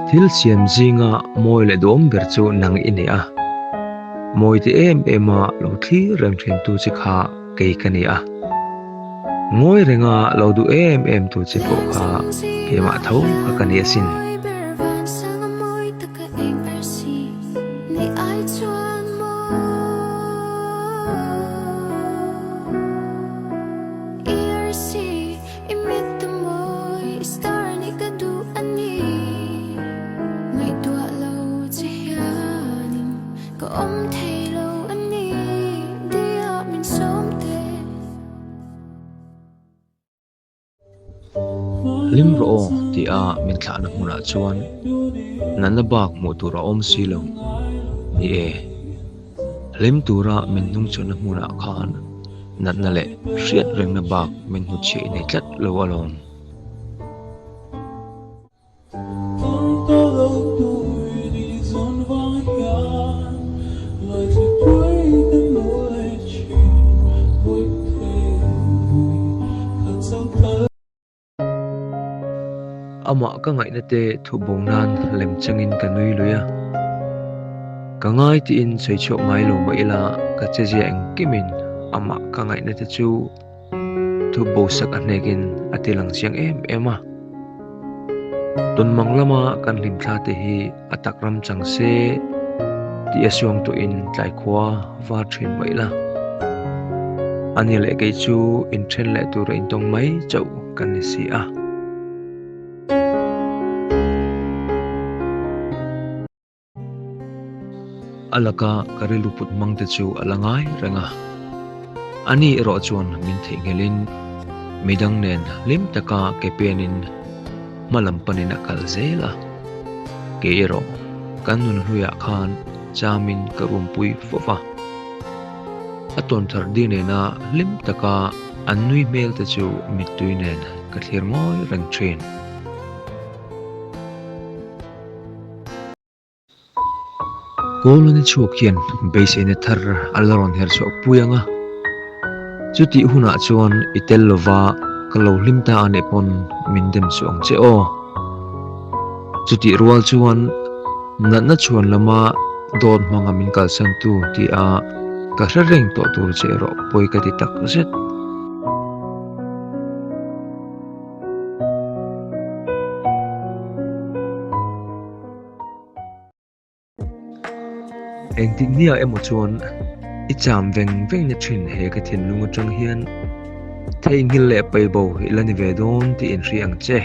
Thil siam zinga mawi leh duhawm ber chu nang i ni a. Mawi ti em em a lo thlir reng thin tu che kha kei ka ni a. Ngawi renga lo duh em em tu che pawh kha keimah tho kha ka ni asin. Hlim rawh aw tih a min thlahna hmunah chuan natna bak hmuh tur a awm si lo. Ni e, hlim tura min hnungchhawnna hmunah khan natna leh hriat rengna bak min hnutchhiah i nei tlat lo alawm. Amah ka ngaihna te thubo nan lem changin ka nui lui a. Ka ngai tiin sawi chhuak ngai lo mah ila ka chezia engkimin amah ka ngaihna te chu thubo sak a hnekin a ti lang chiang em em a. Tawnmang lama kan hlimthla te hi a tak ram chang se tih a suang tawhin tlaikhua var thin mah ila. Ani leh kei chu inthen leh tura intawng mai chauh kan ni si a. A laka ka rilru put hmang te chu a la ngai reng a. Ani erawh chuan min theihnghilhin midang nen hlim taka ke penin hma lam panin a kal zel a. Kei erawh kan nun hluiah khan chamin ka rumpui fawp a. A tawn thar dir nena hlim taka an nui hmel te chu mittui nen ka thlir ngawi reng thin. Kawlawni chhuak hian beiseina thar a la rawn her chhuah pui ang a, chutih hunah chuan i tel lova ka lo hlim ta a nih pawn min dem suh ang che aw. Chutih rual chuan natna chhuan lama dawt hmanga min kalsan tu tih a ka hre reng tawh tur che erawh pawi ka ti tak zet. Engtik hniah emaw chuan i cham veng veng na thin he ka thinlung atang hian theihnghilh leh paibo i la ni ve dawn tih inhria ang che.